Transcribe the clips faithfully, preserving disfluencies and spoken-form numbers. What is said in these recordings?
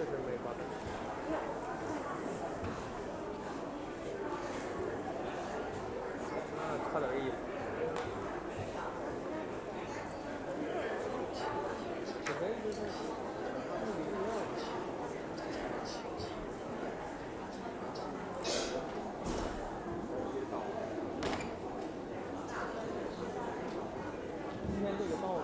这是没法等。那差点意思。今天这个到了。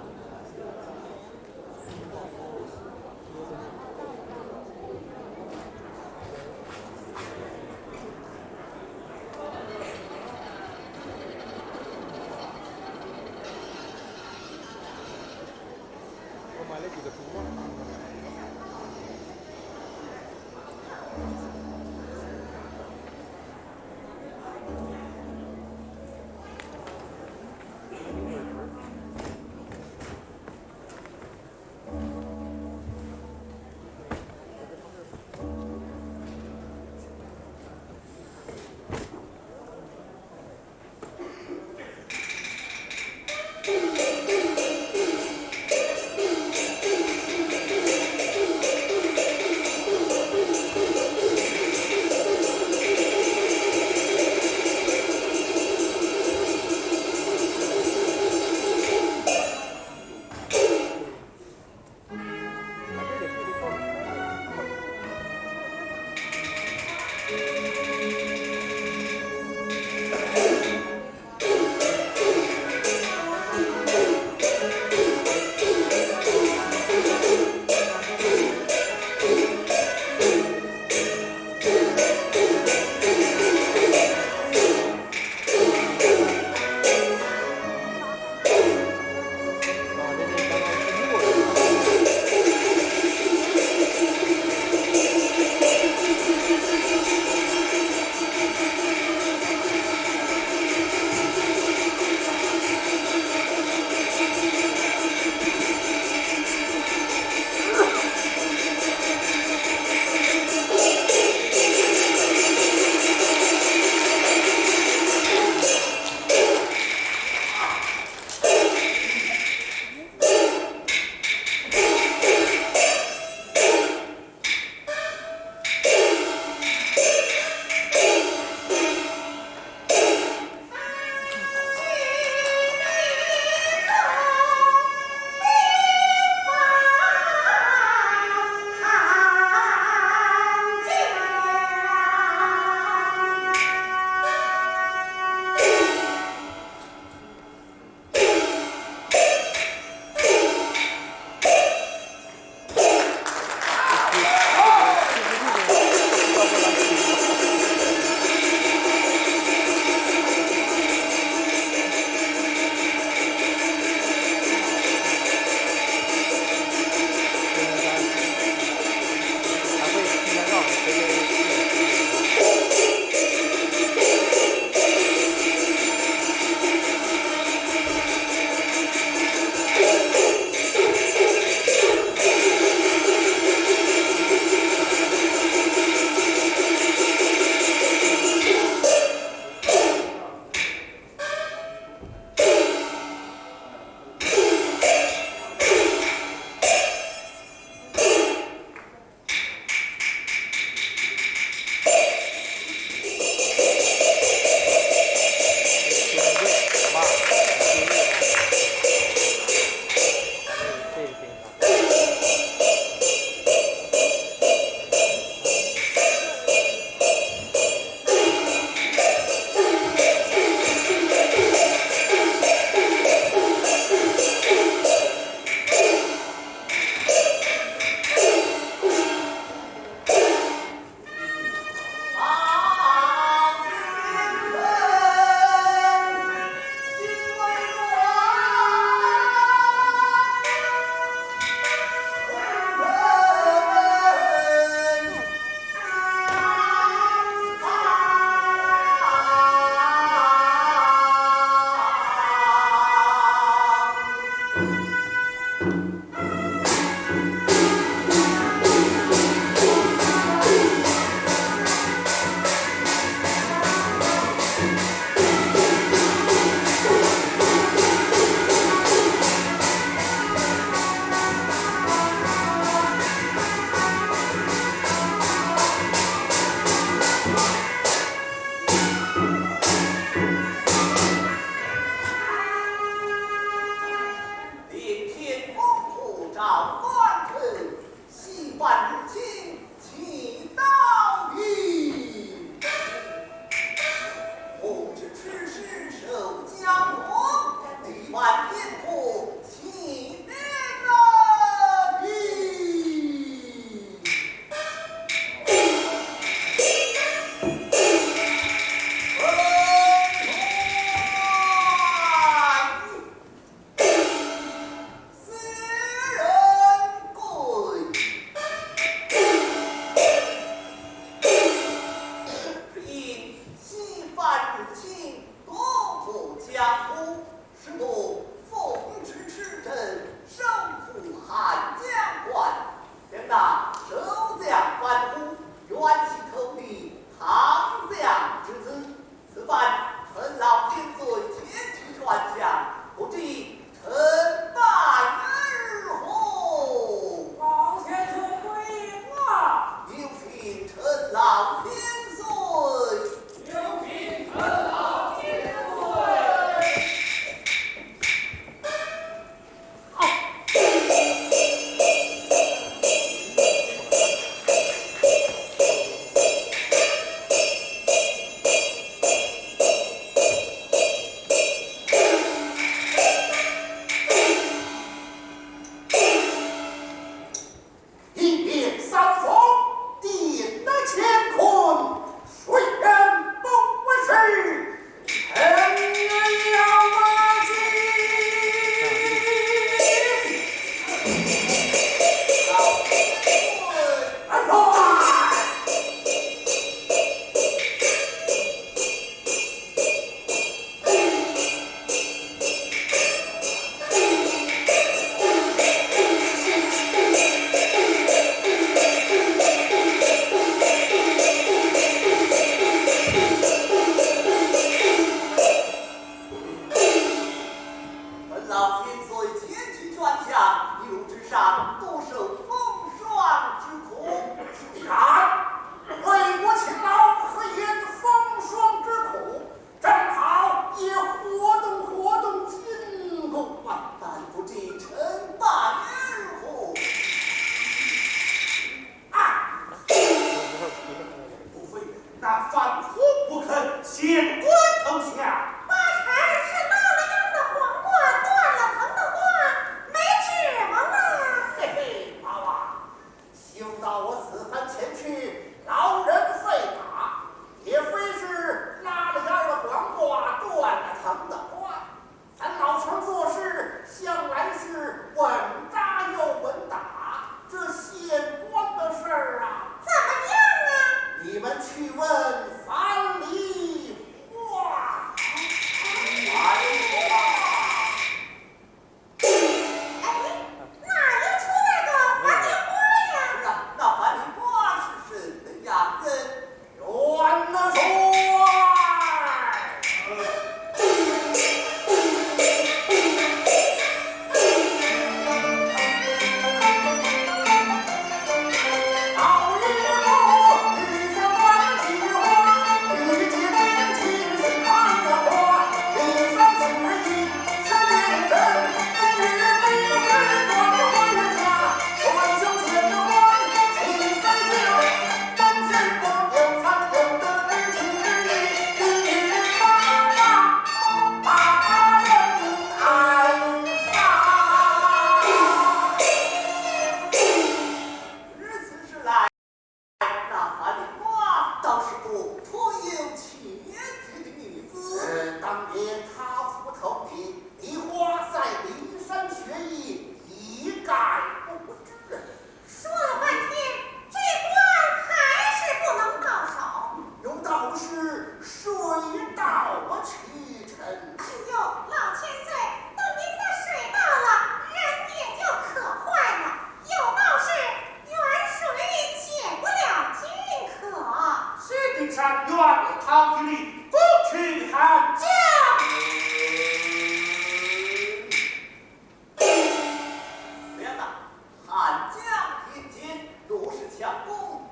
我买了几个猪肉。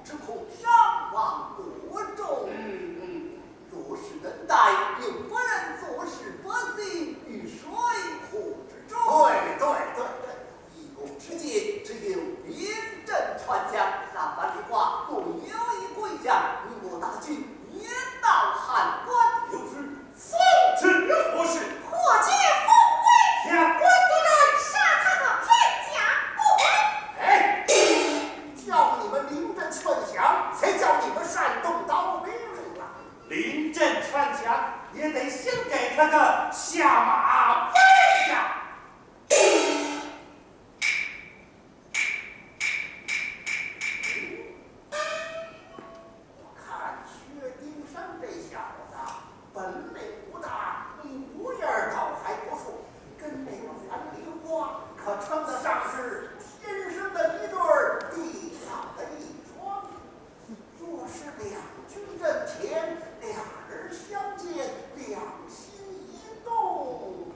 只恐伤亡国中。嗯，嗯，如此等待，令国人坐视不理，于水火之中。对，对，对，对，一国之君，只有名震川江。那樊梨花，我有意归降，与我大军，远到函关。刘知奉旨何事？火急风危，下官得人杀他个片甲不回。哎，叫你们临阵劝降，谁叫你们煽动刀兵了？临阵劝降也得先给他个下马威呀！我看薛丁山这小子本领不大，模样倒还不错，跟那个樊梨花可称得上是天生的一对儿，地造的一双。若是两军阵前，两人相见，两心一动，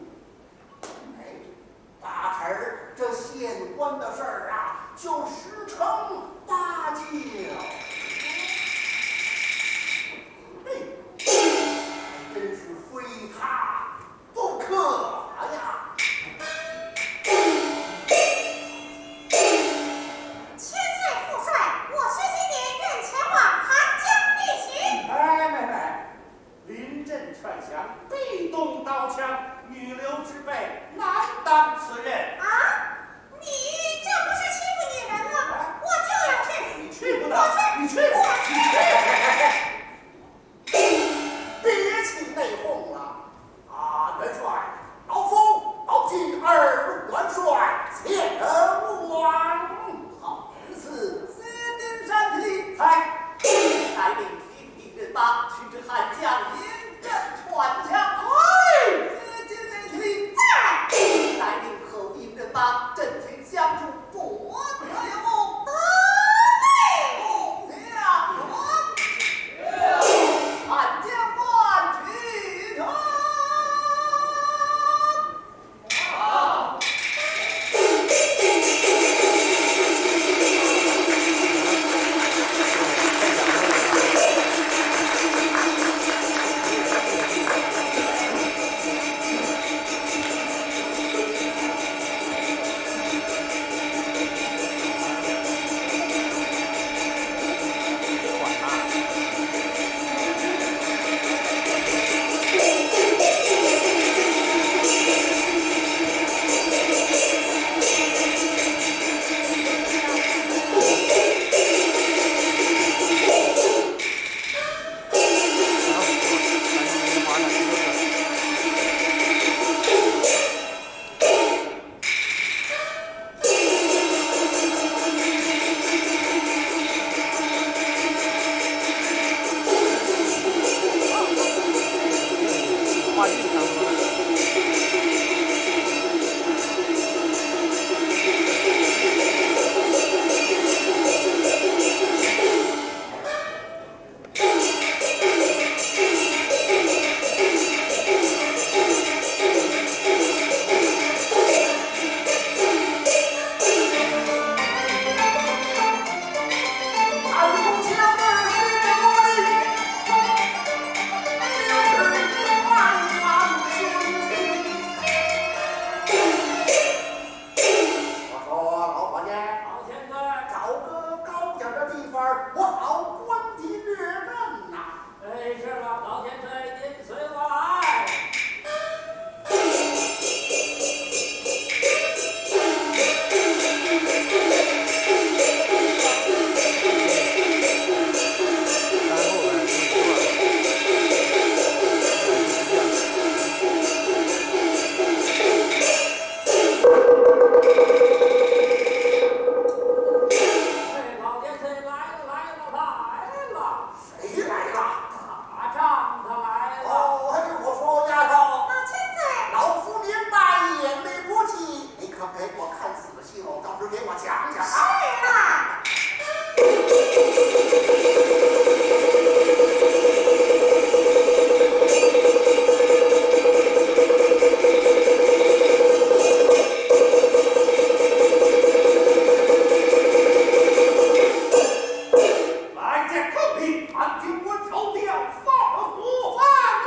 哎，俺听官调调，放火！放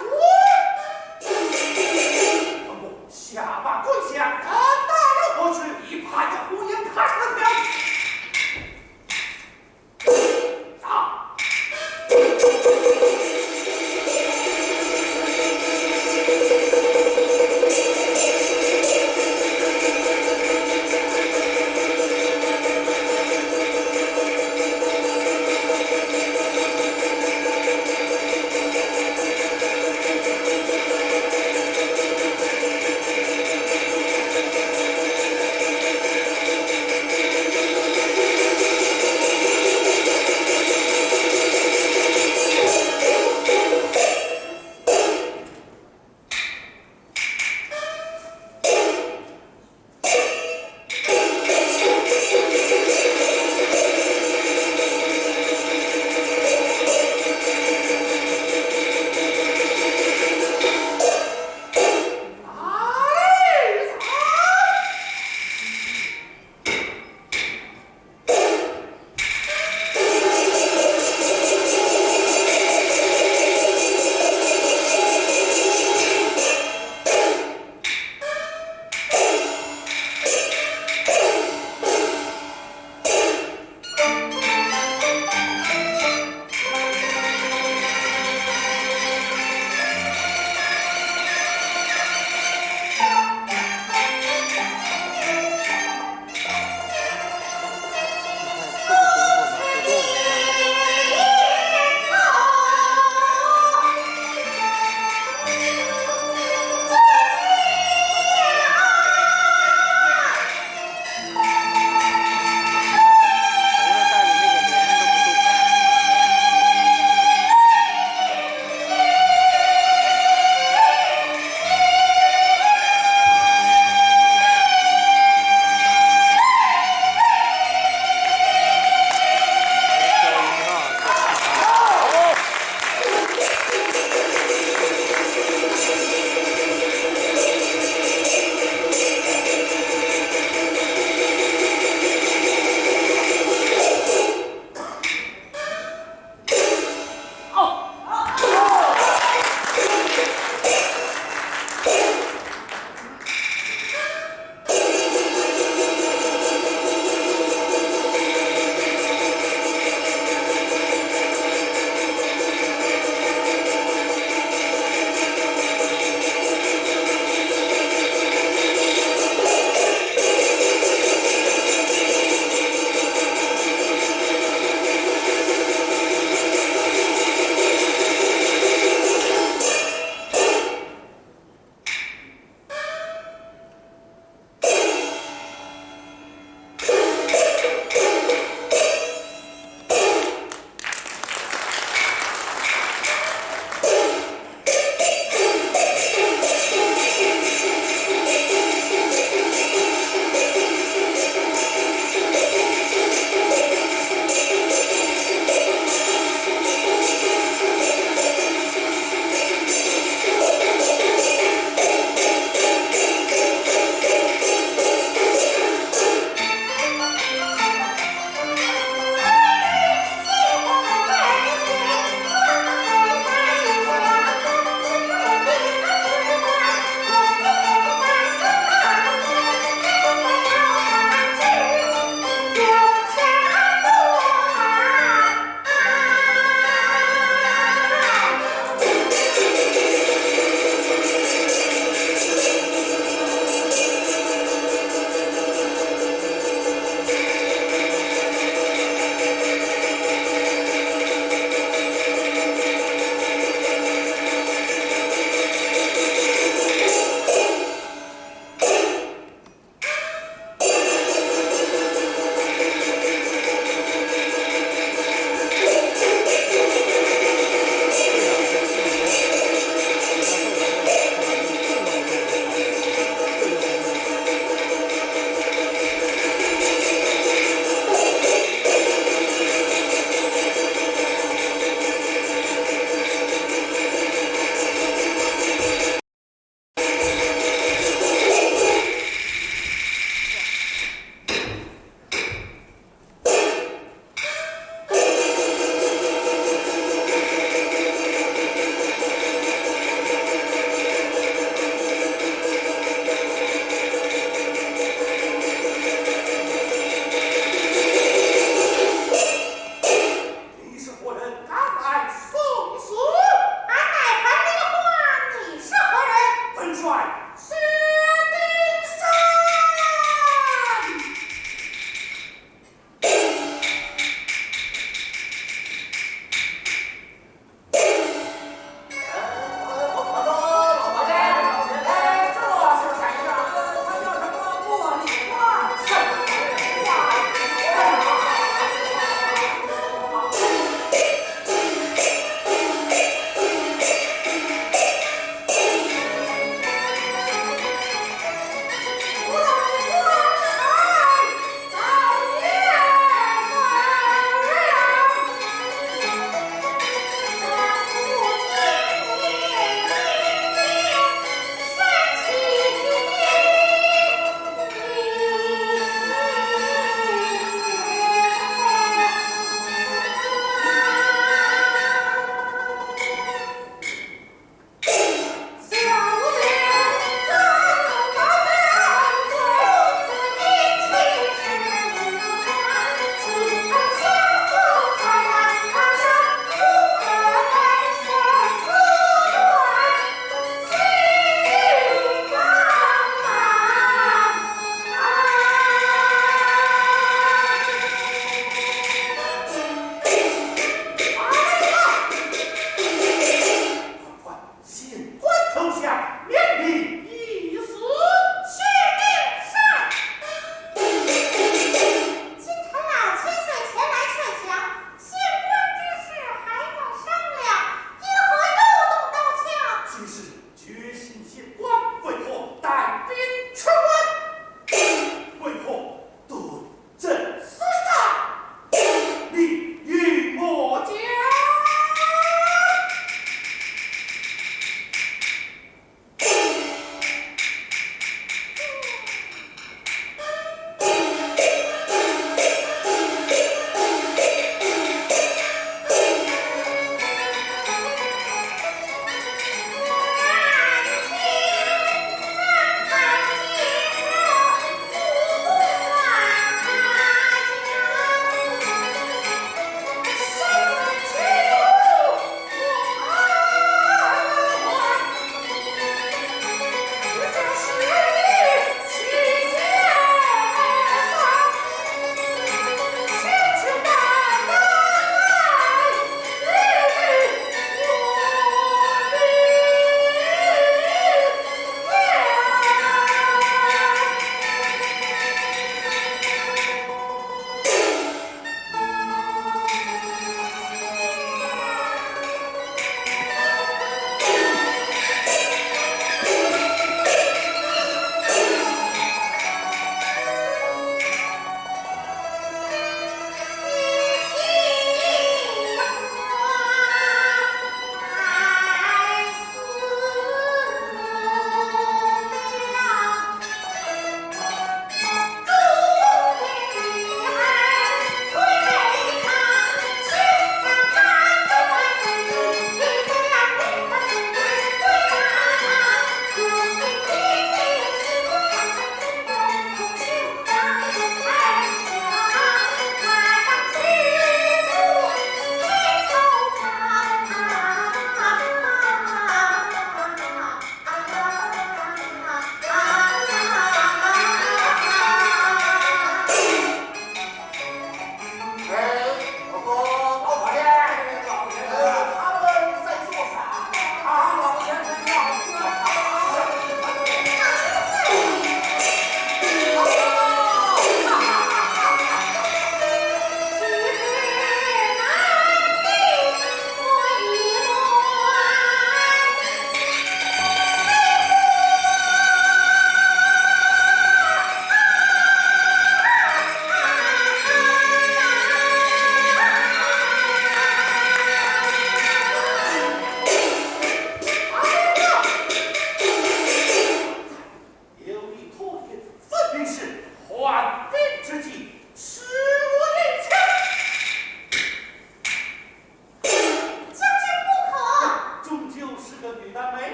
火！王公，下马跪下！大人何事？你怕有胡言，看他条！打！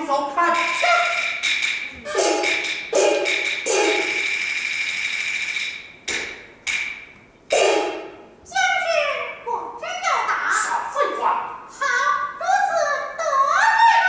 走开！将军果真要打？少废话！好，如此得罪了。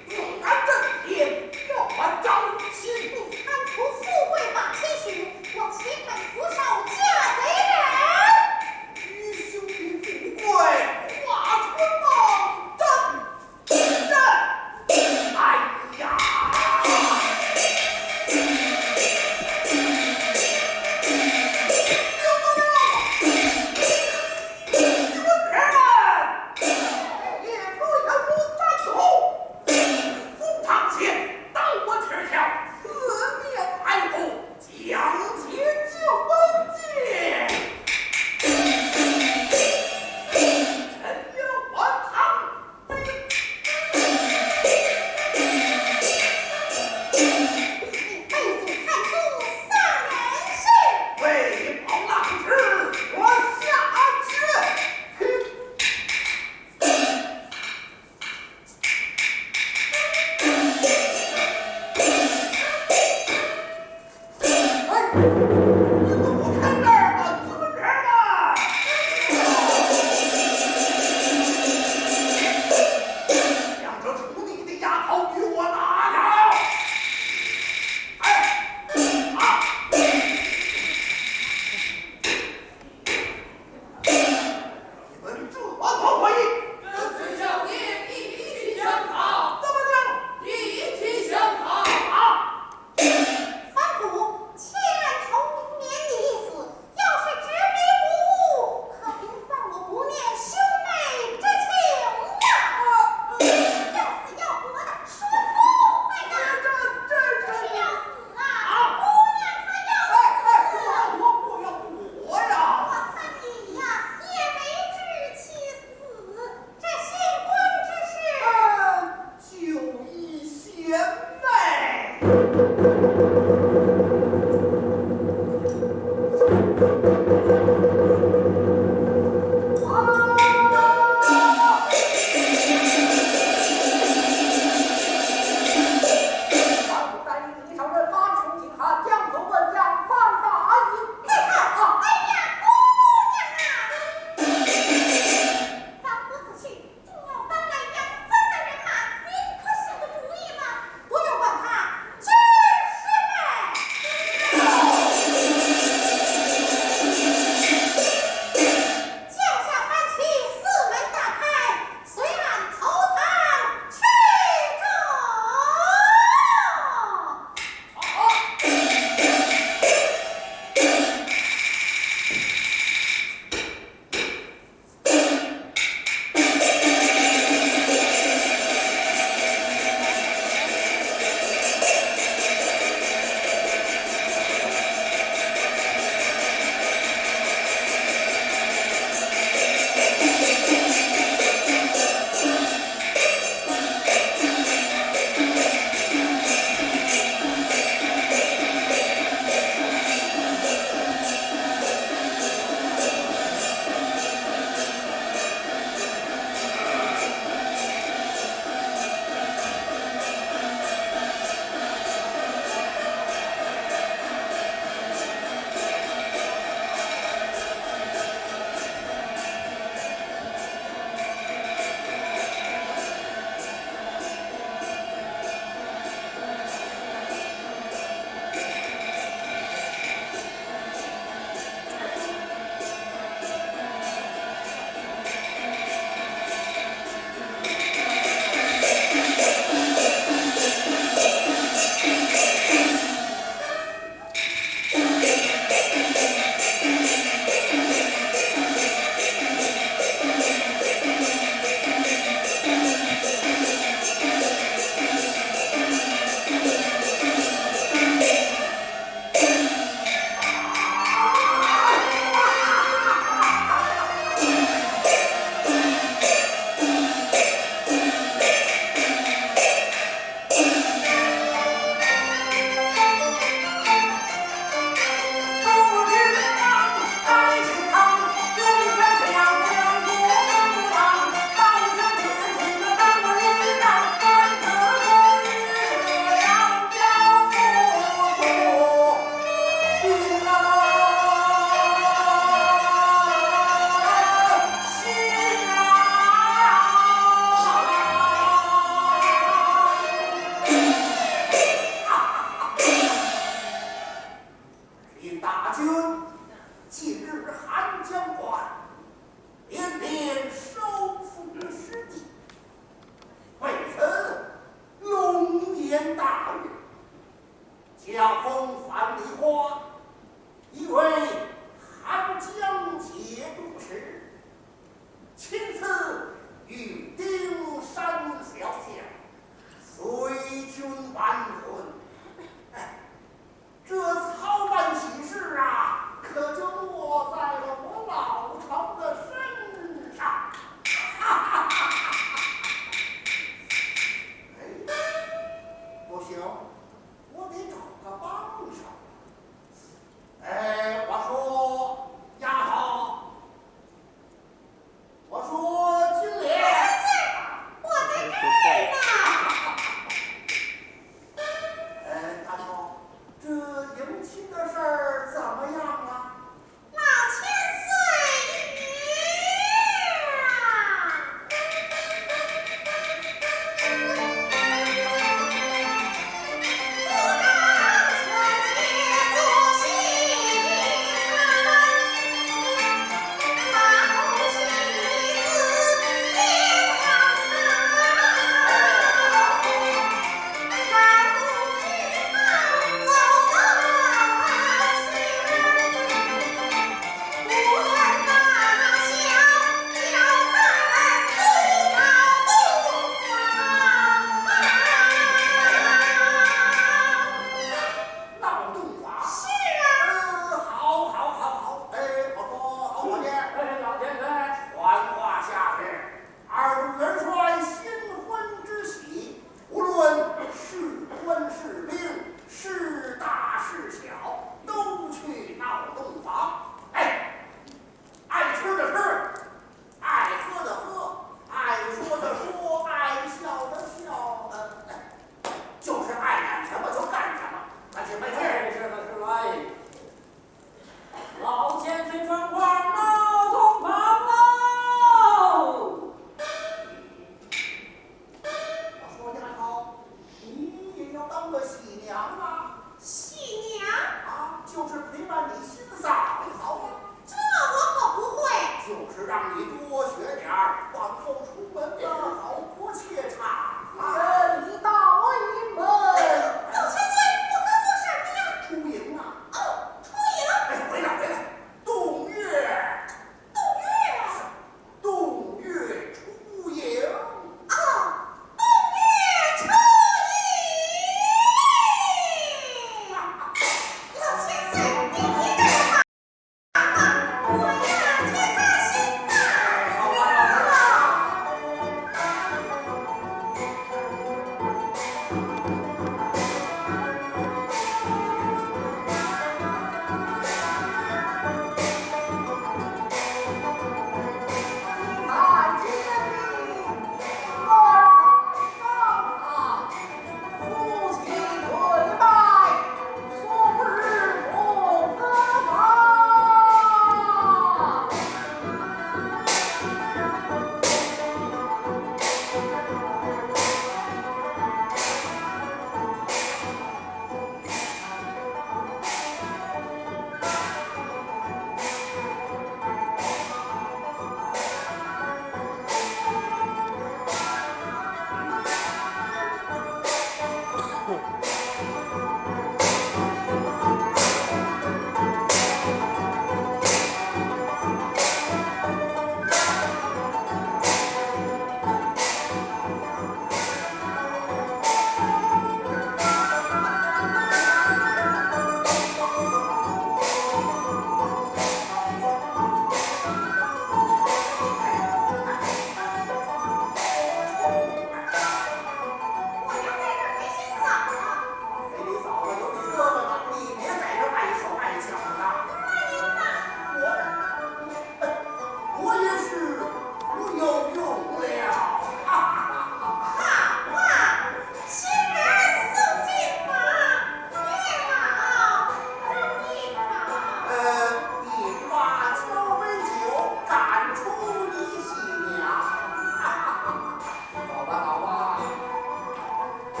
哎，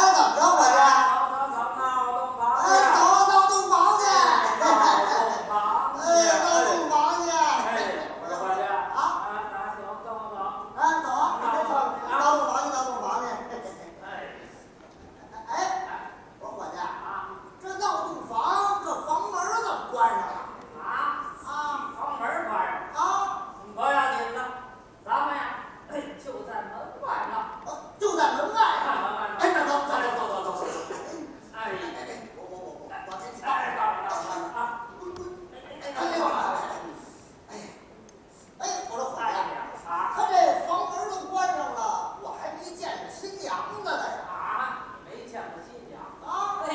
怎么着，伙计？哎，走，走洞房去。哎，走，走洞房去。哎，走洞房去。哎，伙计。啊？哎，走，走洞房去，走洞房去。哎，我说伙计啊，这闹洞房，这房门儿怎么关上了？啊？啊？房门儿关上了？啊？不要紧了，咱们呀，哎，就在门外呢。哦，就在门外啊？哎，门外呢。哎，那走，走，走。哎，哎，哎，我，我，我，我，我先去。哎，到了，到了，到了啊。哎，哎，哎，哎，哎，哎。 哎，我说伙计啊，哎呀，啊。他这房门都关上了，我还没见着新娘子呢呀。啊，没见过新娘？啊。哎，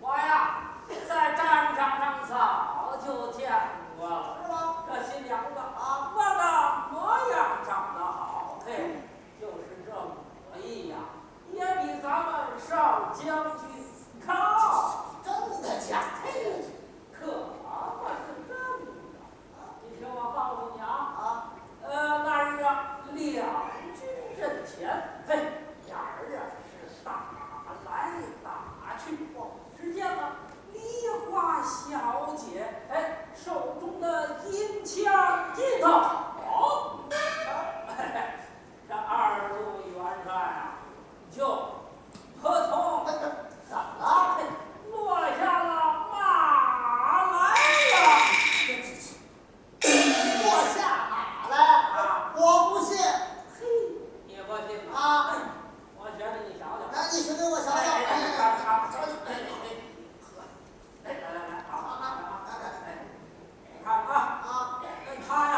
我呀，在战场上早就见过了。是吗？这新娘子啊，那个模样长得好，嘿，就是这武艺呀，也比咱们少将军高。真的假的？嘿，可不是真的。 你听我告诉你啊，啊。呃，那日啊，两军阵前，嘿，俩人啊是打来打去。只见呢，梨花小姐，哎，手中的银枪一抖，这二路元帅啊，就扑通，怎么了？落下了马来了。 落下马来？啊。我不信。嘿，你不信啊？啊。我学给你瞧瞧。来，你学给我瞧瞧。哎，哎，哎，哎，哎，哎，来，来，来，好，好，好，好，哎，你看啊，啊。那他呀，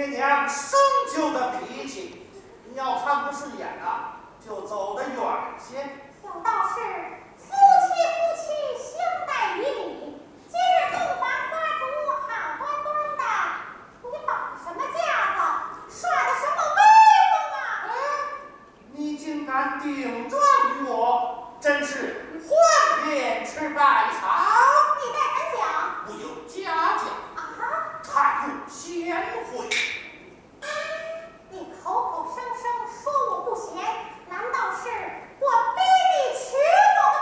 娘生就的脾气，你要看不顺眼呐，就走得远些。有道是，夫妻夫妻，相待于礼。今日洞房花烛好端端的，你摆什么架子，耍的什么威风啊？你竟敢顶撞于我，真是荒天吃百草！你待怎讲？我有嘉奖，啊？太入贤惠。你口口声声说我不贤，难道是我逼你娶我的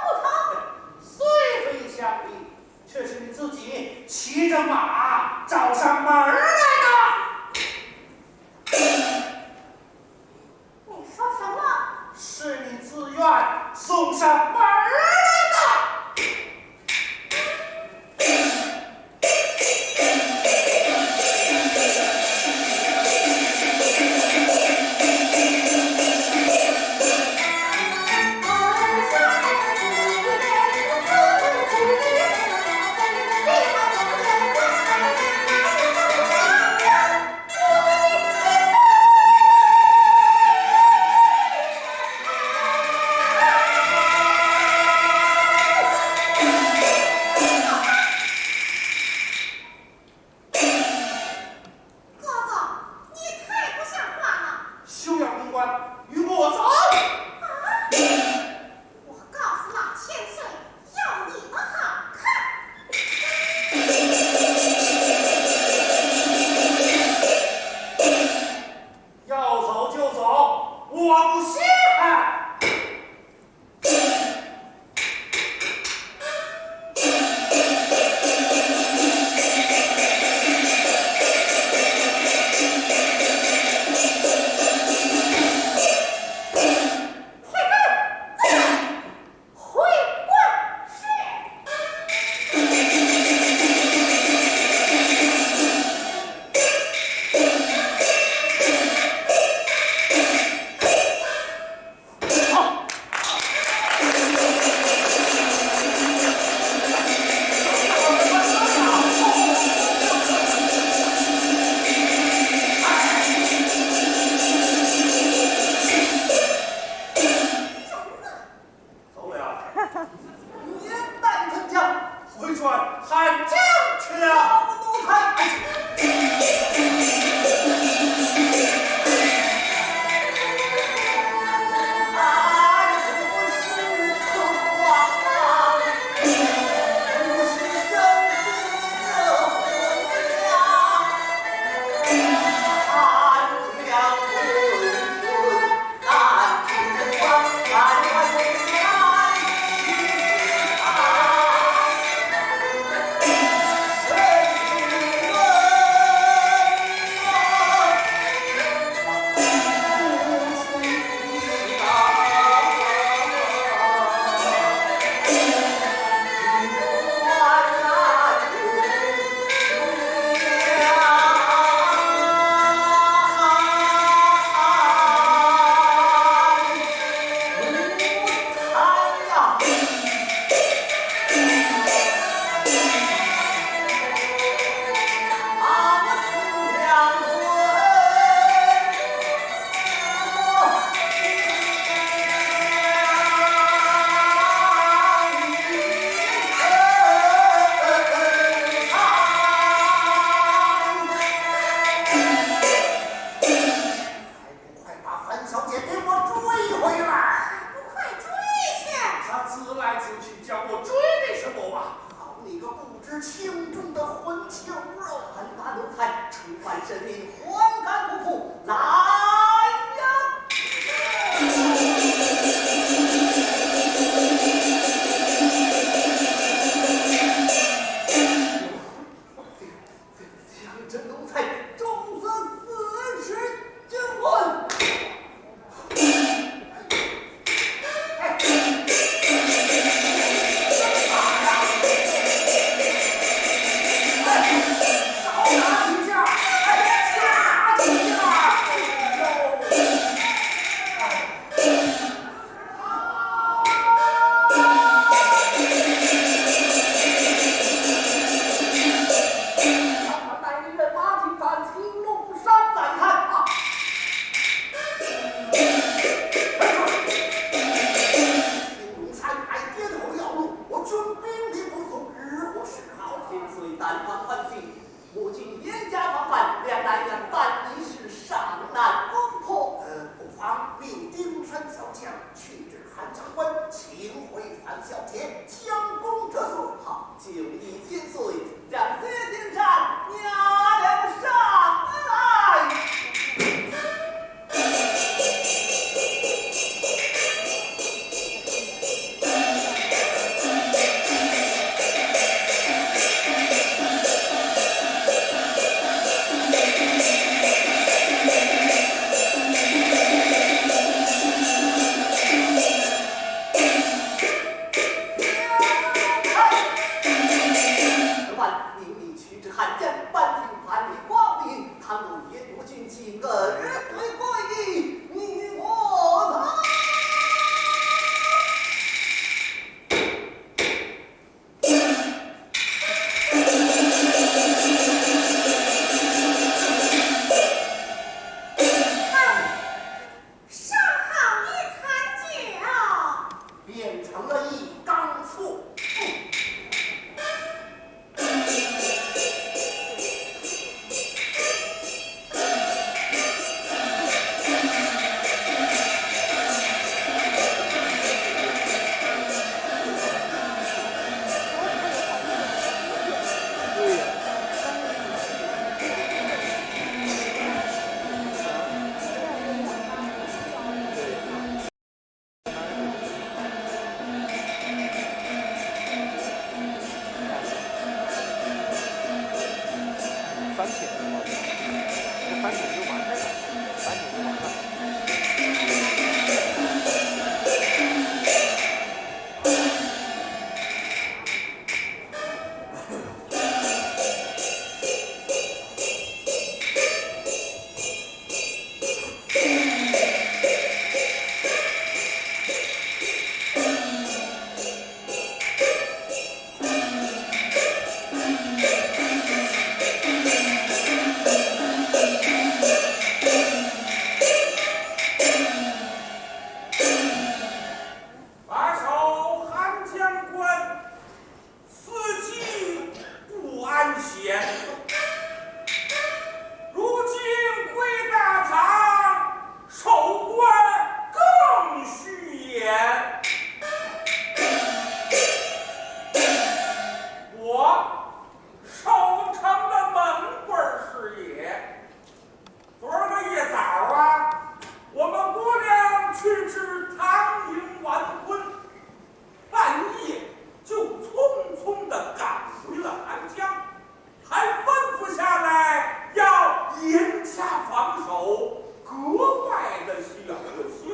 下防守格外的需要热心。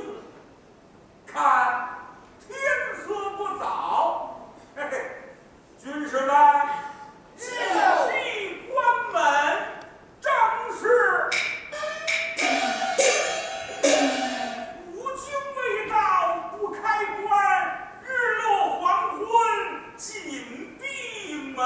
看，天色不早，嘿嘿，军士们，就地关门，正是。午间未到，不开棺，日落黄昏，紧闭门。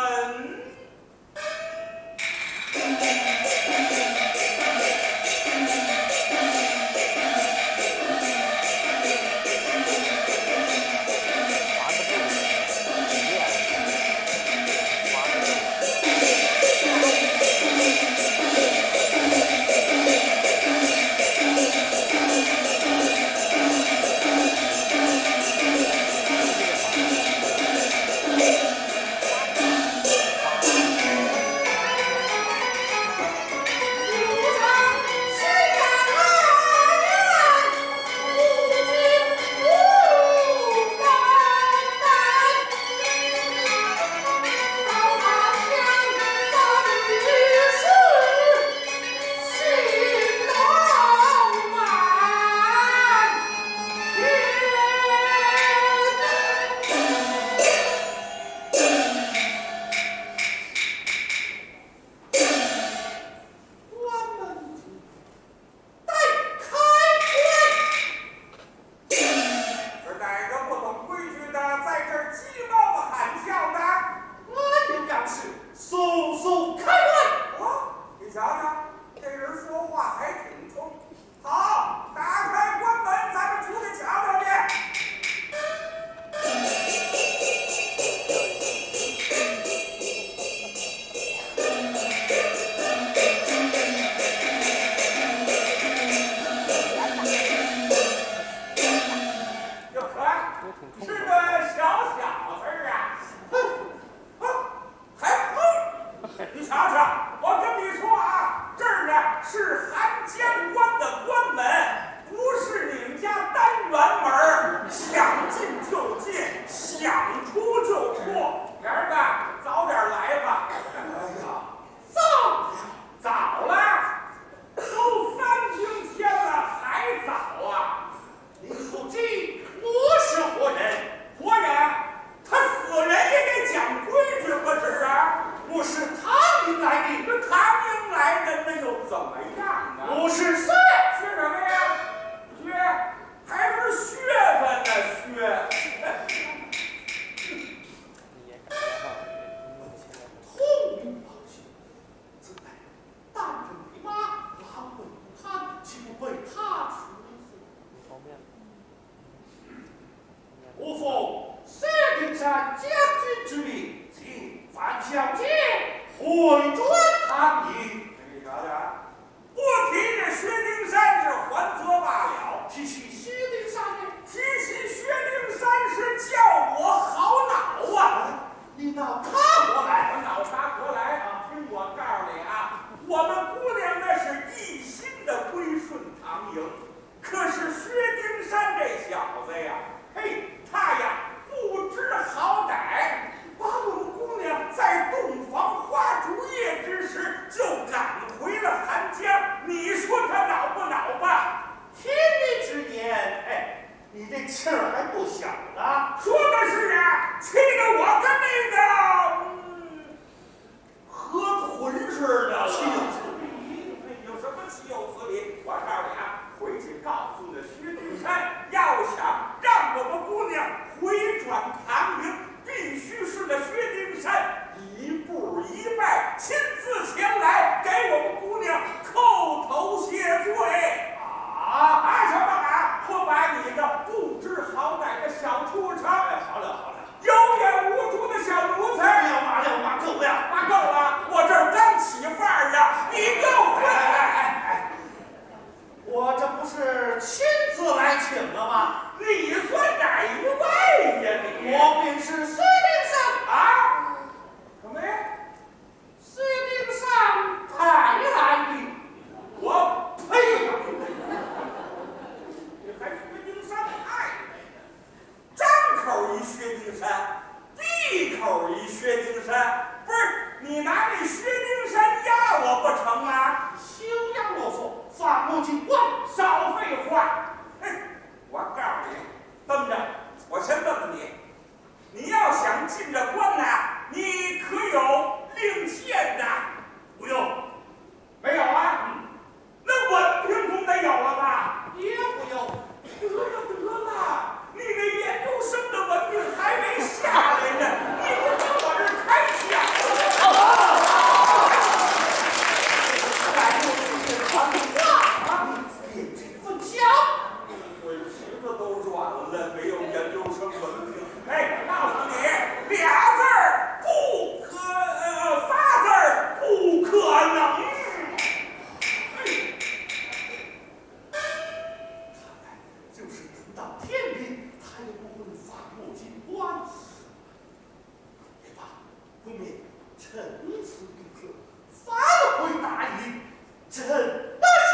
不进官，少废话。嘿，我告诉你，等着，我先问问你，你要想进这官呐，你可有令箭呐？不用。没有啊？那文凭总得有了吧？也不用。得了，得了，你那研究生的文凭还没下来呢，你就跟我这儿开讲了。来，啊，你这份讲，嘴皮子都软了，没有研究生文凭。哎，告诉你，俩字儿不可，呃，仨字儿不可能。哎，看来就是等到天明，他也不会放我进官司。也罢，不免趁此一刻发挥大义，真的是。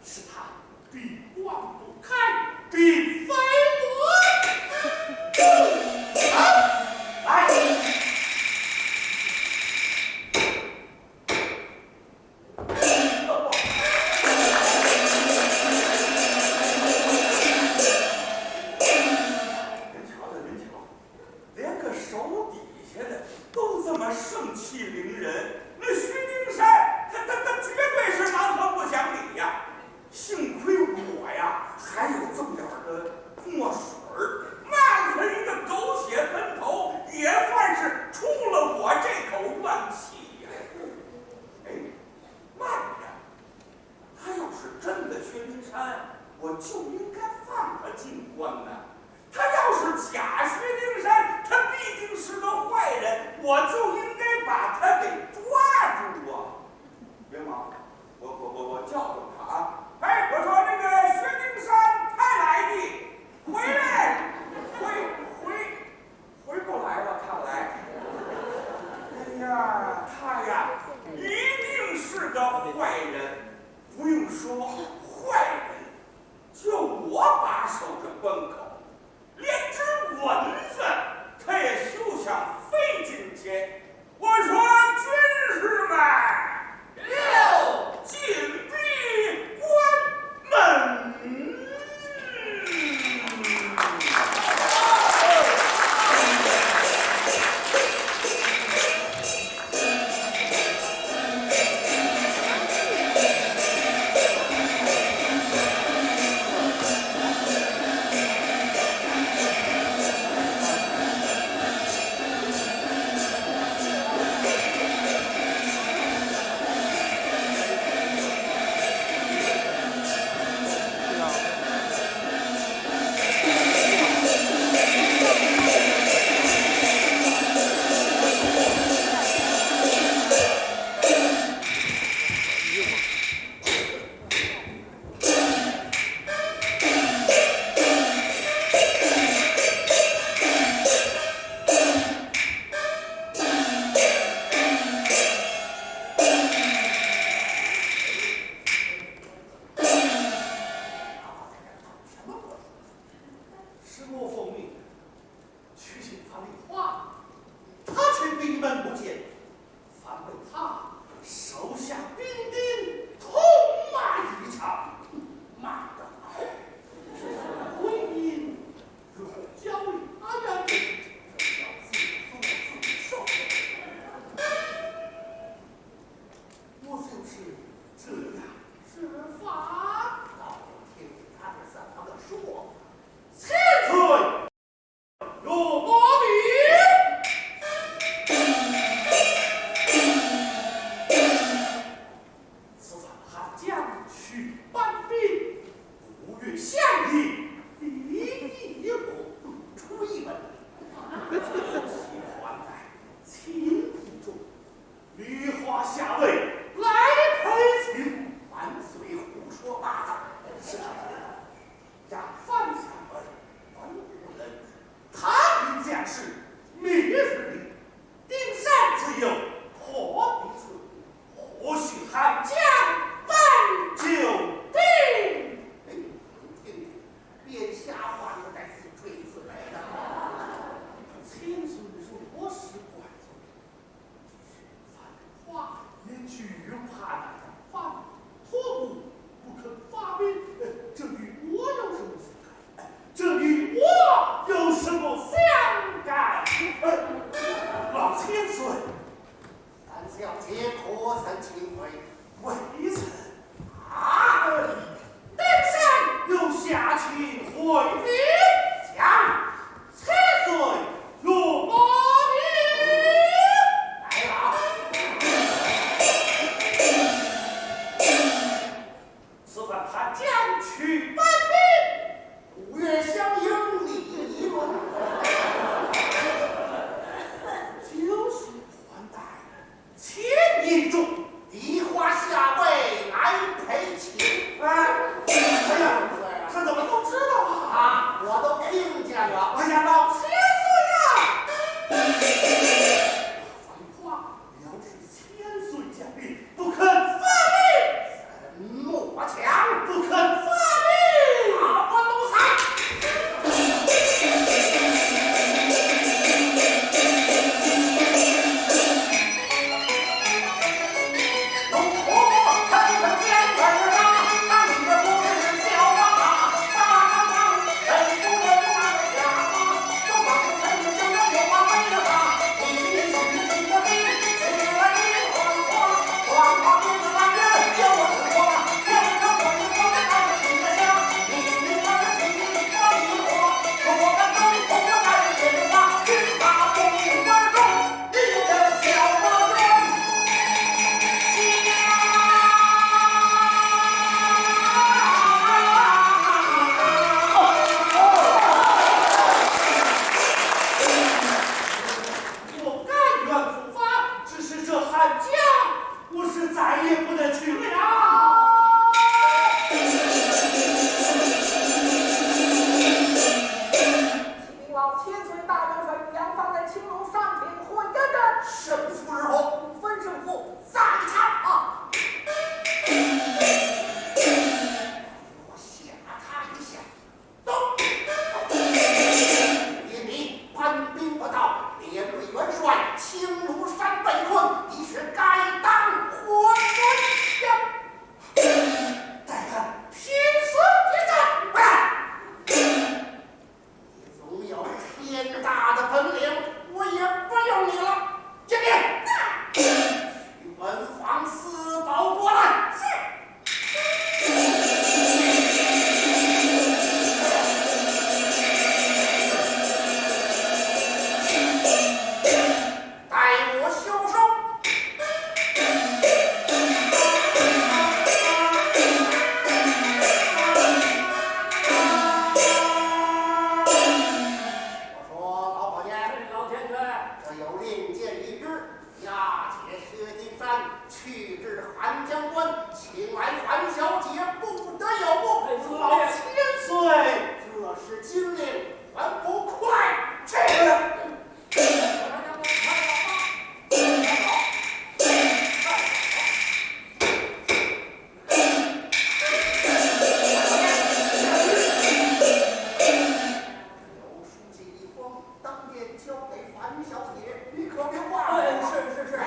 是他比官不开，比非我。来。您瞧瞧，您瞧，连个手底下的都这么盛气凌人，那薛丁山，他他他绝对是蛮横不讲理呀。幸亏我呀，还有这么点儿的墨水儿，骂了他一个狗血喷头，也算是出了我这口怨气呀。哎，慢着，他要是真的薛丁山，我就应该放他进关呐。他要是假薛丁山，他必定是个坏人，我就应该把他给抓住啊！别忙，我我我我叫叫他啊！哎，我说那个薛丁山派来的，回来，回回回不来了，看来。哎呀，他呀，一定是个坏人。不用说坏人，就我把守着关口，连只蚊子他也休想飞进去。我说军士们，有，紧闭关门。惧怕难，怕脱不，不肯发兵，呃，这与我有什么相干？这与我有什么相干？呃，老千岁，樊小姐可曾请回？未曾。啊，登山又下去回禀。讲。 千岁有命令。来了。此番韩江去搬兵。五岳相迎礼。酒席款待， 千余众，梨花下跪来陪请。哎，哎呀，他怎么都知道啊？啊，我都听见了。哎呀，老千岁呀！樊哙，藐视千岁将令，不肯发兵。 莫讲，不肯发兵。大官奴才。我甘愿赴法，只是这韩江，我是再也不能去了。启禀老千岁大元帅，两方在青龙山顶会战，胜负如何？五分胜负，散场啊！我吓他一下。 动！禀明，官兵不到，连累元帅青龙山被困，你是该当活捉呀！待看拼死决战！你总有天大的本领，我也不用你了。 见面。在。取文房四宝过来。是。待我休书。我说，老伙计，老千岁，这有令箭一支， 押解薛丁山去至寒江关，请来樊小姐，不得有误。哎，老千岁，这是军令，还不快去！有书信一封，当面交给樊小姐，你可别忘了。哎，是，是，是。哎，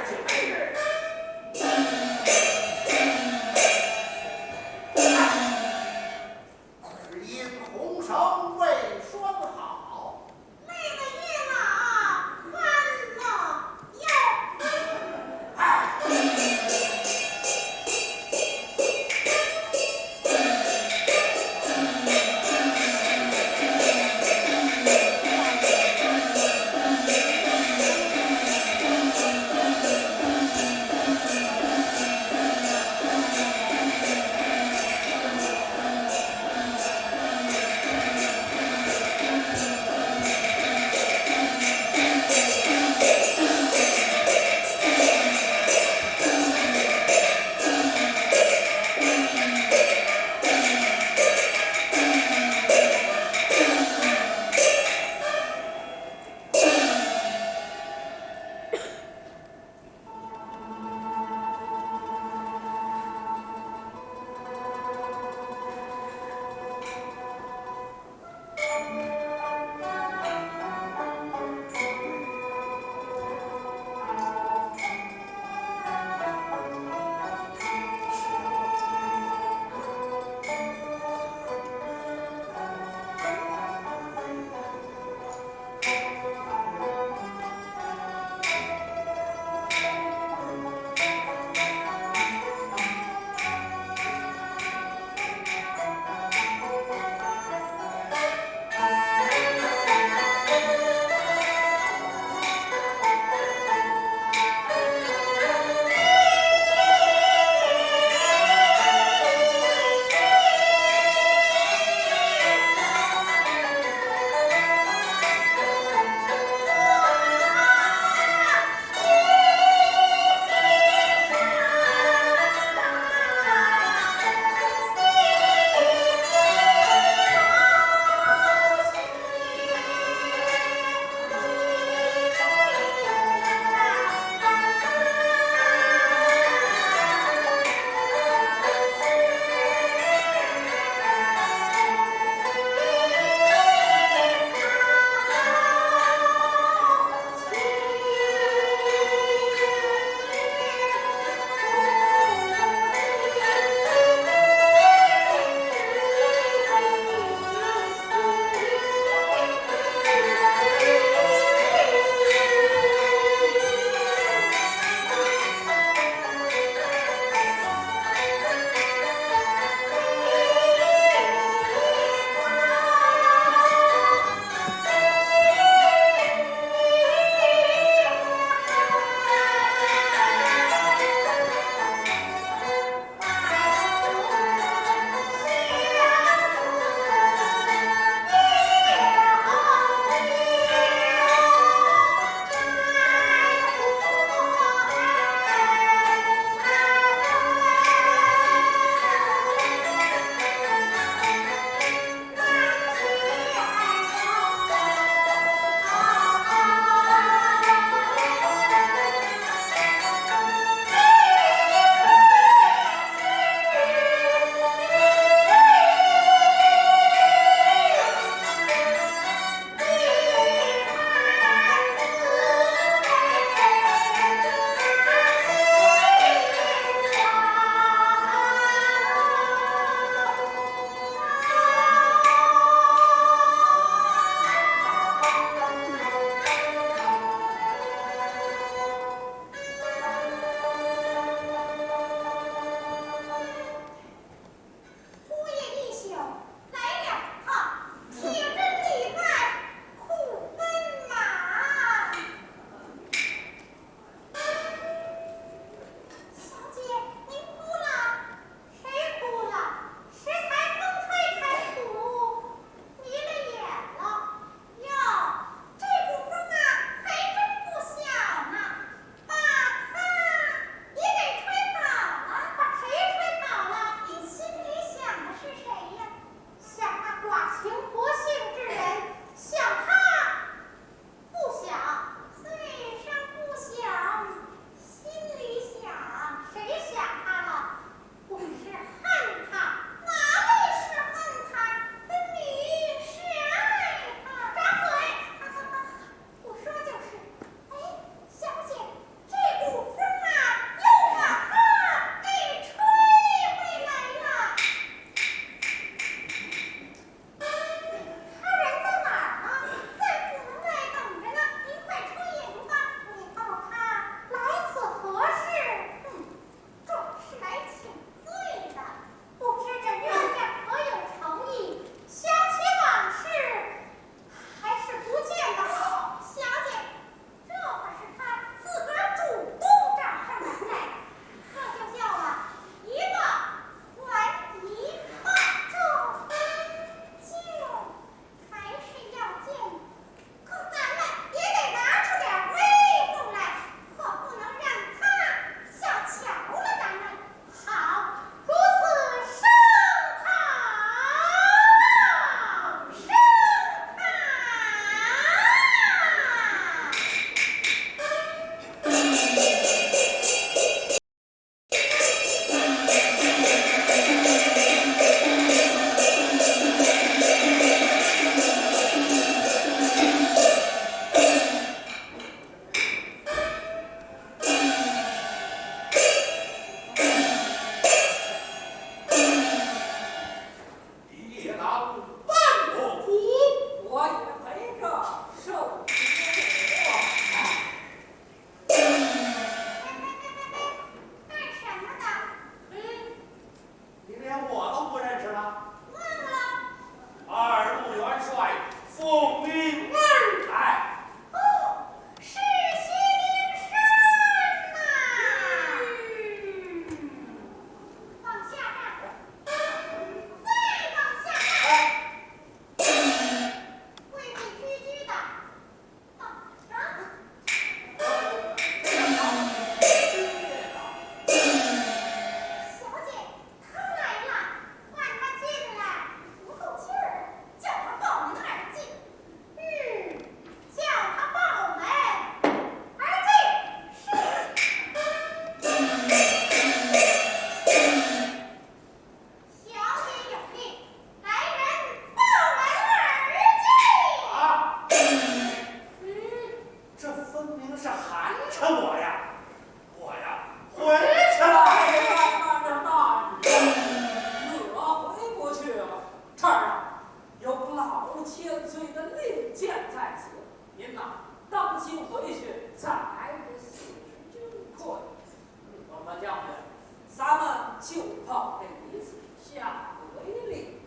好，这一次下跪哩。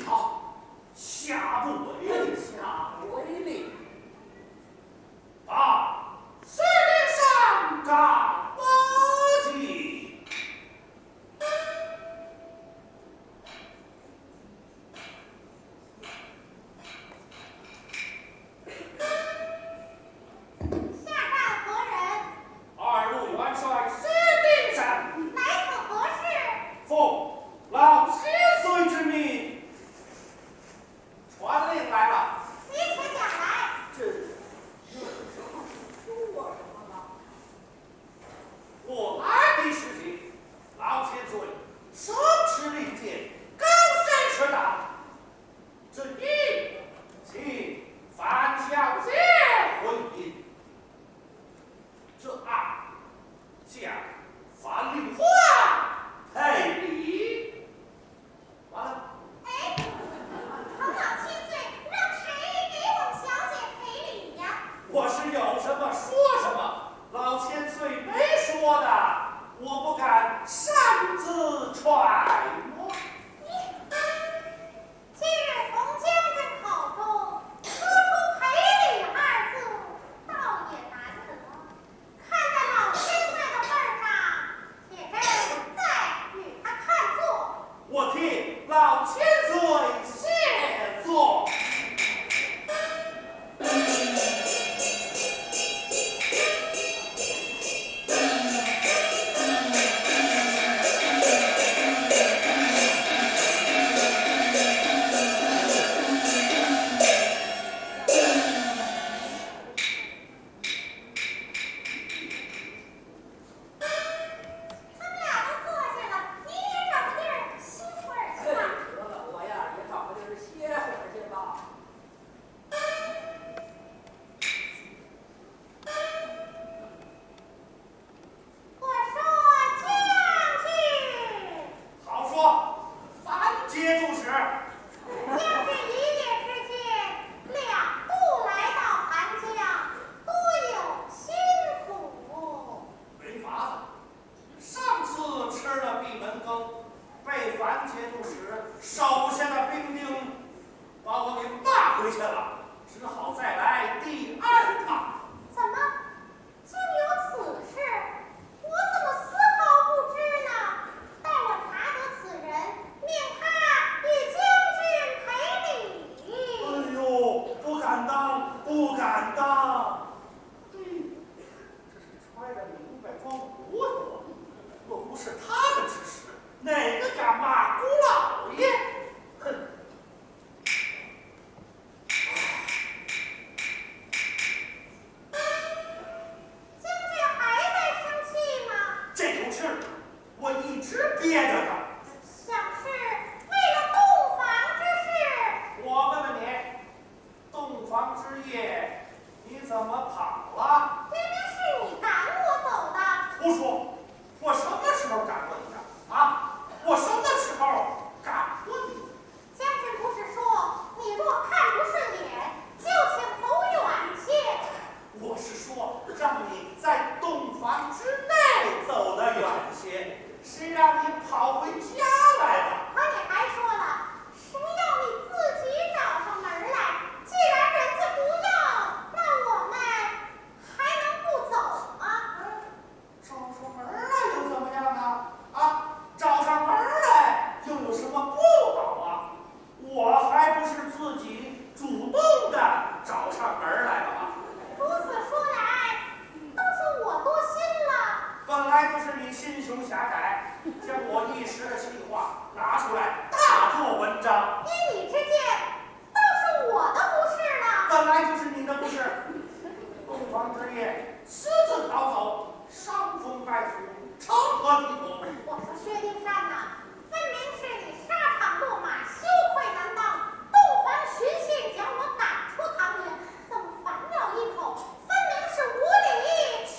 好，下跪哩，下跪哩。把四顶上高高举。 下站何人？二路元帅薛丁山。来此何事？奉老千岁之命，传令来了。你且讲来。这有什么说什么呢？我来的时节，老千岁手持令箭，高声斥道：这一，请樊小姐回营。 这二，将樊梨花赔礼。完了。哎，唐老千岁，让谁给我们小姐赔礼呀？我是有什么说什么，老千岁没说的，我不敢擅自揣摩。你， 今日从将军口中说出赔礼二字，倒也难得。看在老千岁的份儿上，且身再与他看座。我替老千岁谢座。 他们俩都坐下了，你也找个地儿歇会儿去吧。哎，得了，我呀，也找个地儿歇会儿去吧。 我说将军。好说，樊节度使。将军一夜之间两度来到樊江，多有辛苦。没法子， 上次吃了闭门羹，被樊节度使手下的兵丁把我给骂回去了，只好再来第二趟。怎么，竟有此事？我怎么丝毫不知呢？待我查得此人，命他与将军赔礼。哎呦，不敢当，不敢当。 这是揣着明白装糊涂，若不是他们指使，哪个敢骂姑老爷？哼！将军还在生气吗？这口气儿，我一直憋着呢。想是为了洞房之事。我问问你， 洞房之夜，你怎么跑了？明明是你赶我走的。胡说！我什么时候赶过你的？啊？我什么时候赶过你？将军不是说，你若看不顺眼，就请走远些。我是说，让你在洞房之内走得远些，谁让你跑回家来了？可你还说了， 谁要你自己找上门来？既然人家不要，那我们还能不走吗？找上门来又怎么样啊？啊，找上门来又有什么不好啊？我还不是自己主动的找上门来了吗？如此说来，都是我多心了。本来就是你心胸狭窄，将我一时的气话拿出来大做文章。依你之见， 都是我的不是了。本来就是你的不是。洞房之夜私自逃走，伤风败俗，成何体统？我说薛丁山呐，分明是你沙场落马，羞愧难当，洞房寻婿将我赶出唐营，怎么反咬一口，分明是无理取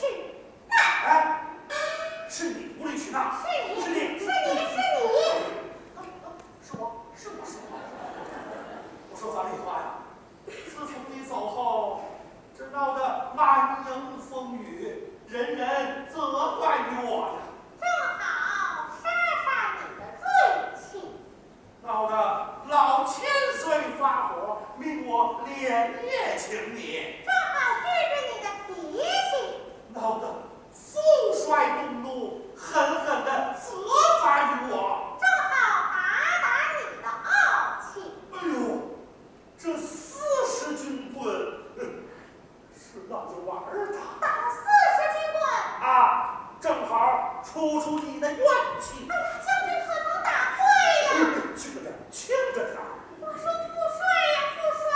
哎，是你无理取闹，是你，是你，是你，是你。是我，是我，是我。我说樊梨花呀，自从你走后，这闹得满营风雨，人人责怪于我呀。正好，莎莎说出你的怨气。哎呀，将军可曾打醉呀？轻着点，轻着点。我说不睡呀，不睡。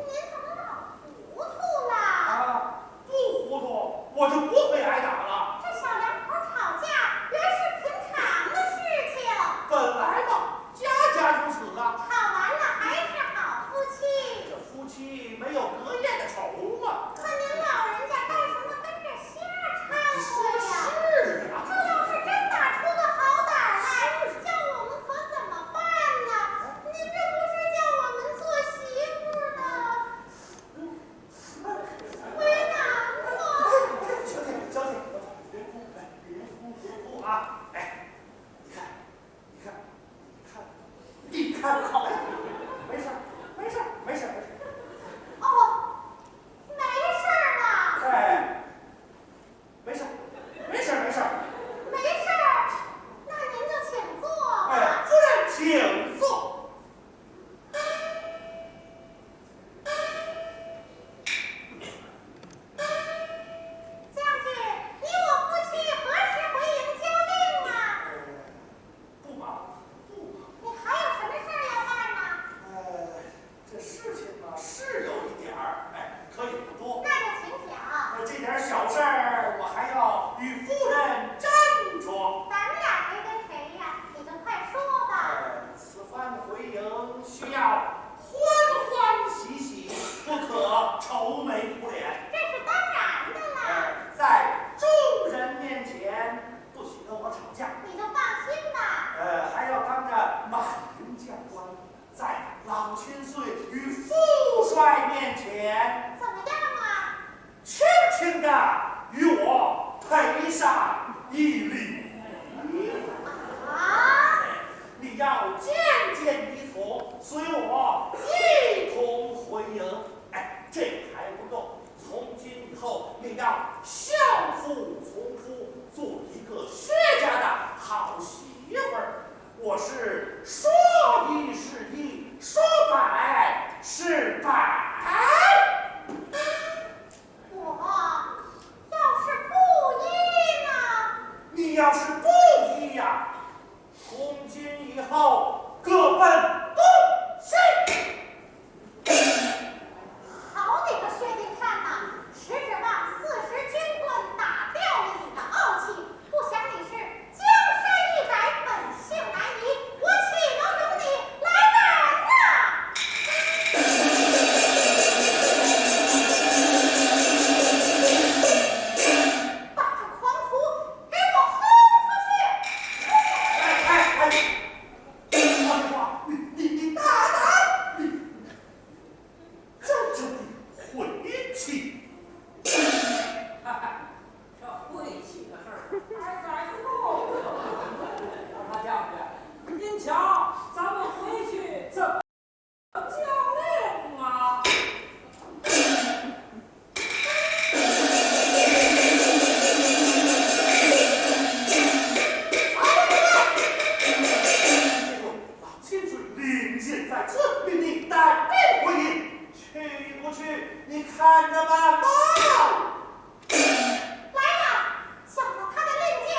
您怎么老糊涂了？啊，不糊涂，我就不会挨打了。这小两口吵架原是平常的事情。本来嘛，家家如此啊。吵完了还是好夫妻。这夫妻没有隔夜的仇嘛。可您老人家干什么跟着瞎吵呀？是啊。这要是真打出个好歹来，叫我们可怎么办呢？您这不是叫我们做媳妇儿的为难吗？小姐，小姐，别哭，来，别哭，别哭啊！哎，你看，你看，你看，你看，好，没事儿，没事儿，没事儿，没事儿。哦，没事儿了。哎，没事儿，没事儿，没事儿。没事儿，那您就请坐吧。哎，夫人请坐。将军，你我夫妻何时回营交令啊？不忙，不忙。你还有什么事儿要办呢？呃，这事情嘛，是有一点儿，哎，可以不多。那就请讲。呃，这点儿小事儿，我还要与夫人斟酌。咱们俩谁跟谁呀？你就快说吧。呃，此番回营需要欢欢喜喜，不可愁眉苦脸。这是当然的啦。呃，在众人面前不许跟我吵架。你就放心吧。呃，还要当着满营将官，在老千岁与副帅面前，怎么样啊？轻轻地与我赔上一礼。啊？你要见见你从，随我一同回营。哎，这还不够，从今以后你要孝妇从夫，做一个薛家的好媳妇儿。我是说一是一，说百是百。我要是不依呢？你要是不依呀，从今以后各奔东西。好你个薛丁山呐，实指望四十军棍打掉了你的傲气，不想你是江山易改，本性难移，我岂能容你来难呐！把这狂徒给我轰出去！哎，哎，哎，你，你，你大胆！你，真正的晦气！哈哈，这晦气的事儿还在后头呢。我说将军，您瞧，咱们回去怎么交令啊？老千岁令箭在此，命你带兵回营，去不去，你看着办吧。来呀，想到他的令箭，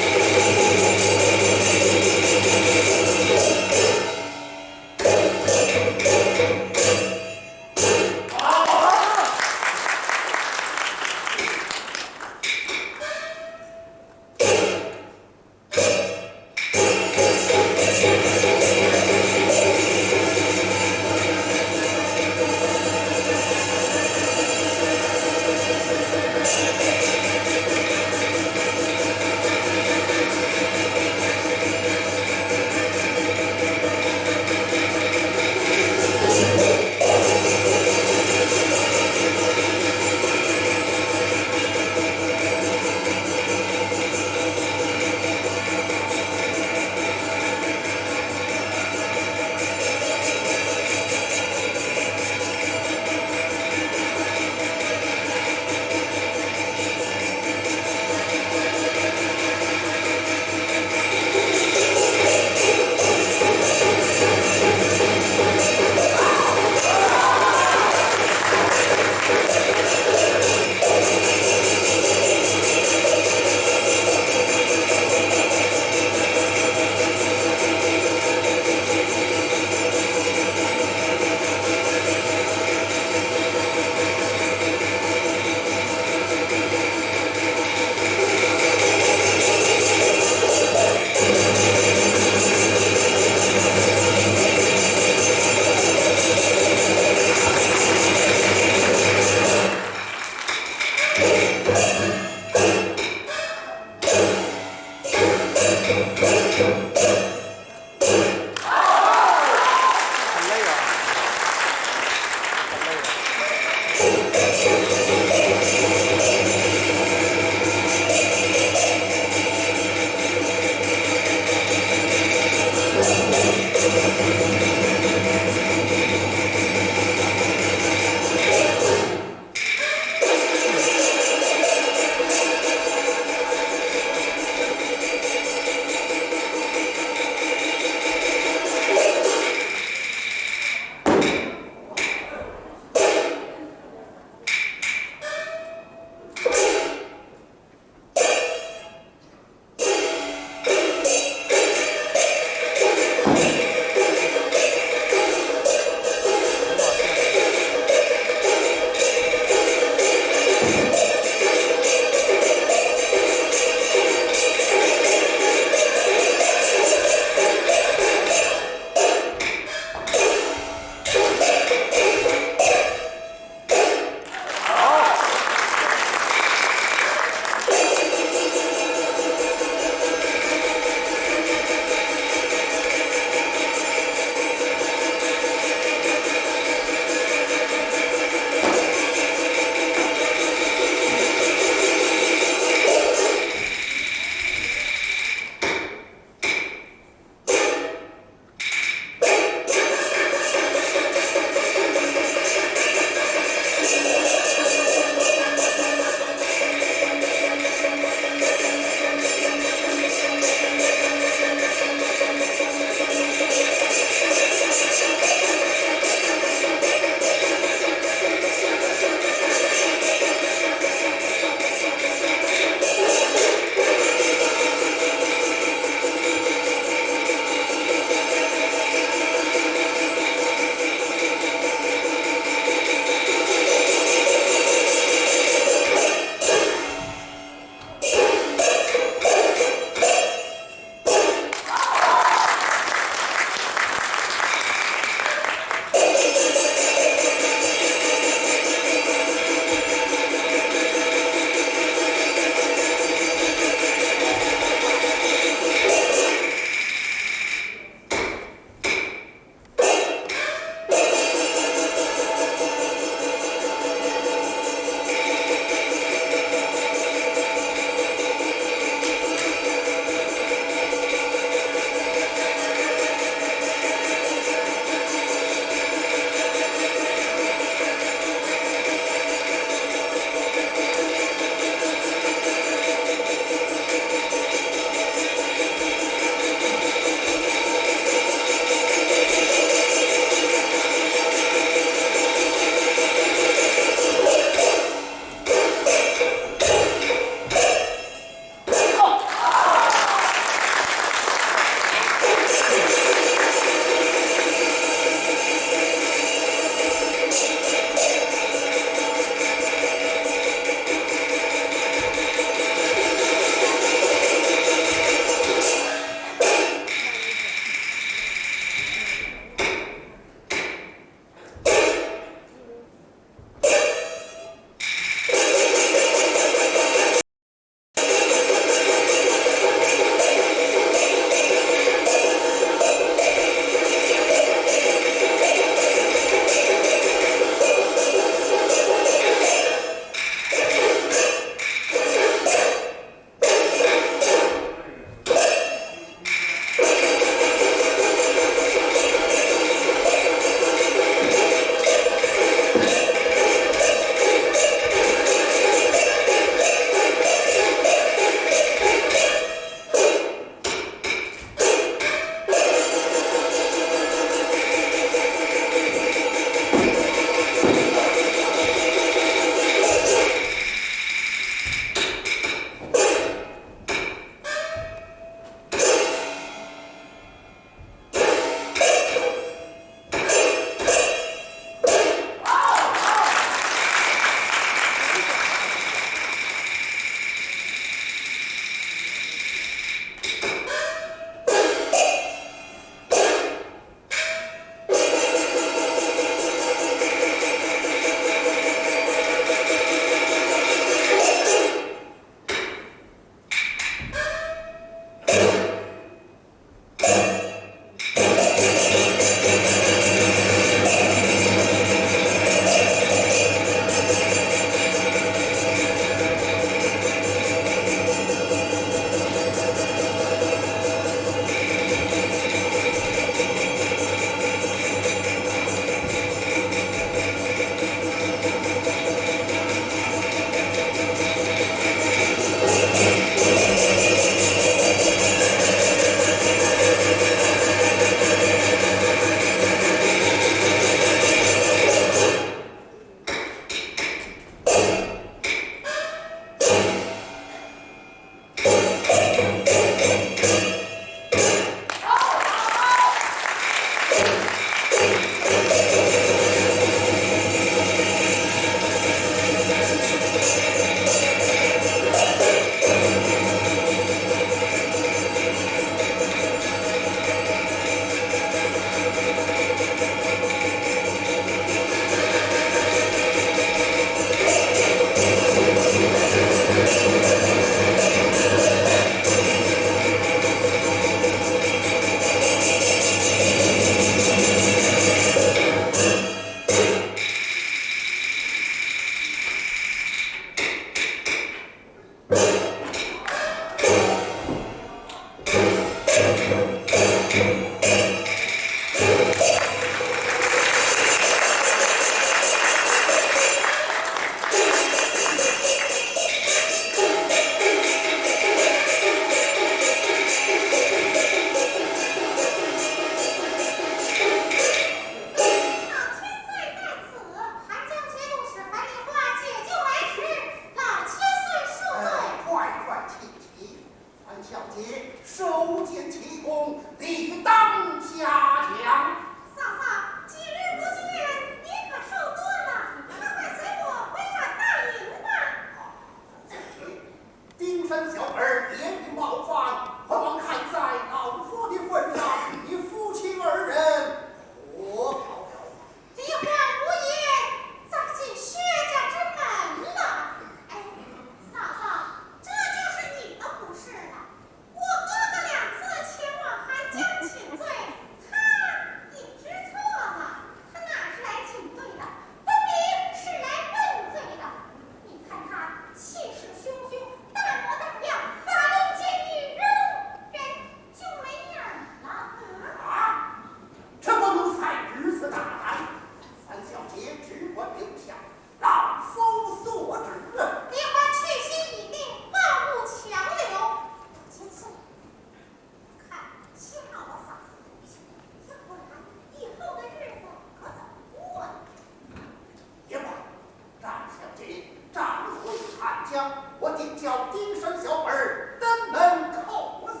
叫丁山小二登门叩谢。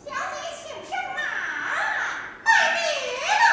小姐请上马，拜别了。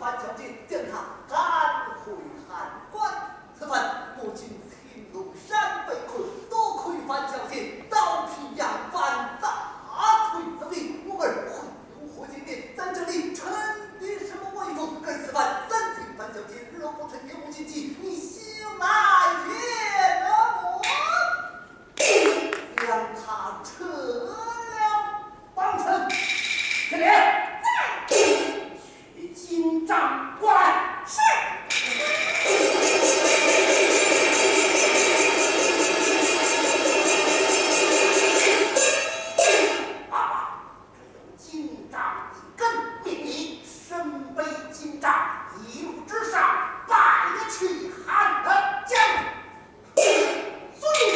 范小姐，将她赶回汉关。此番我今请龙山被困，多亏范小姐刀劈杨帆，大退贼兵，我儿魂 如何见面？咱这里称的什么威风？而此番三请范小姐，若不成，也无禁忌，你休来见我。将她撤了。王成，田连，在。去请金章过来。是。爸爸， 金章一根，命你身背金章，一路之上，摆起汉刀将。遵命。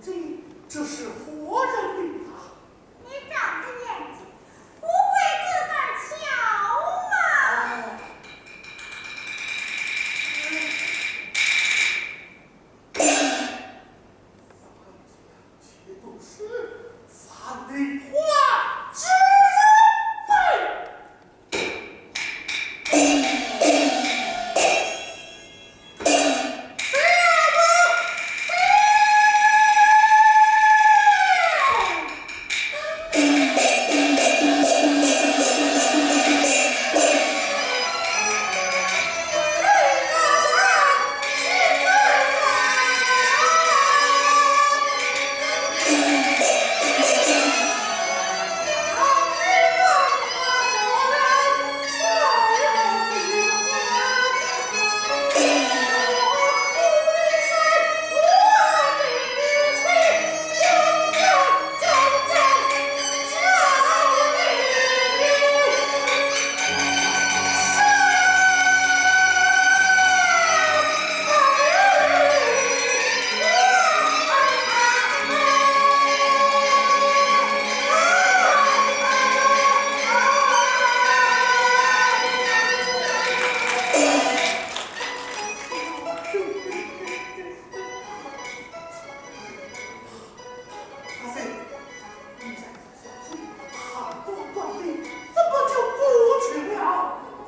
这，这是活人的啊。你长着眼睛，不会自个儿瞧吗？哦。这都是犯了法之人。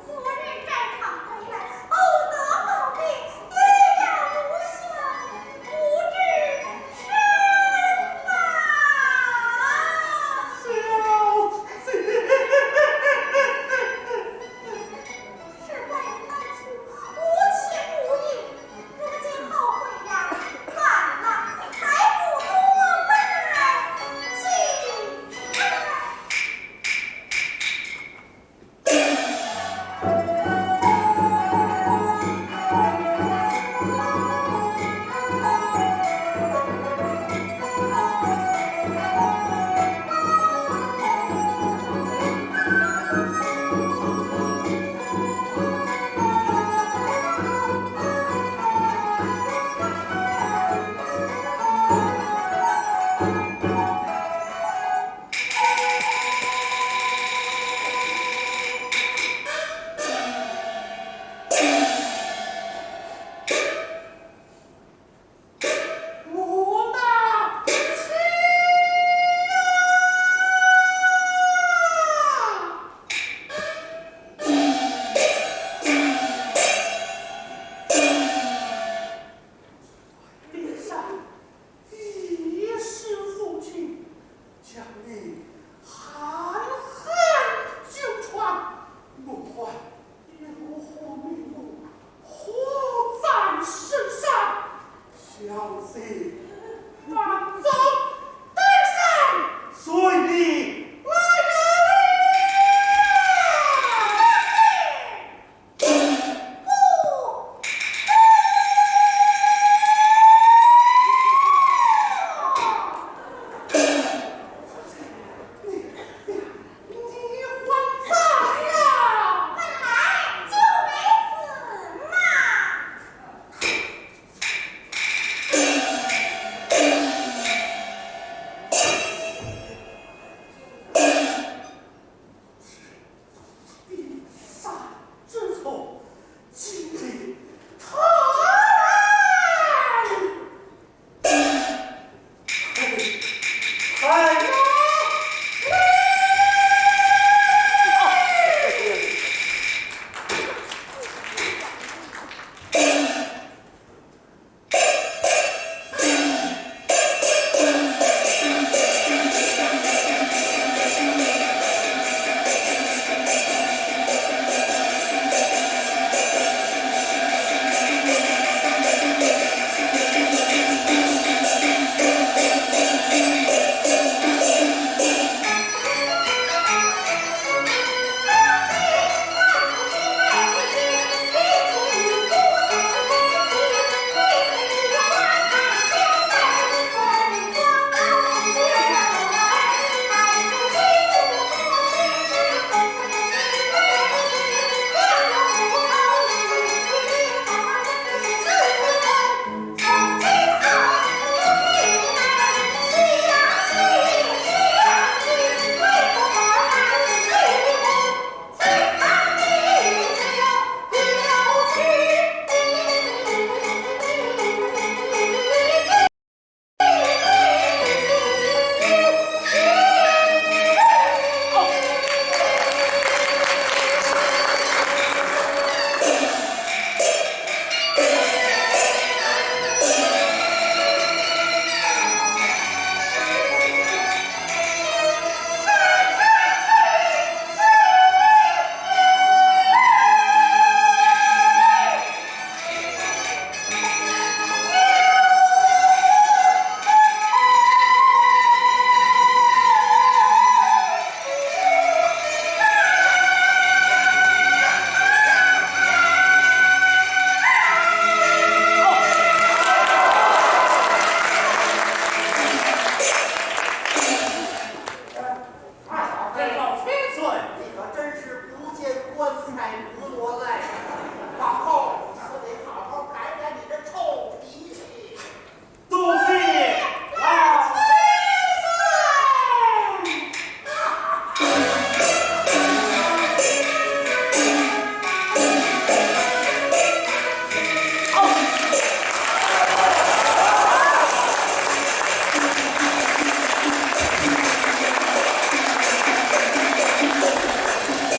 昨日战场回来，偶得宝贝，也要无效，不知深吧。小姐。事关于当初，无情无义， 如今后悔呀，晚了，还不多拜祭拜。我的妻啊！殿下，一世父亲，将你含恨救出，我还 有何名目，何在圣上？小姐，万岁，殿下，随你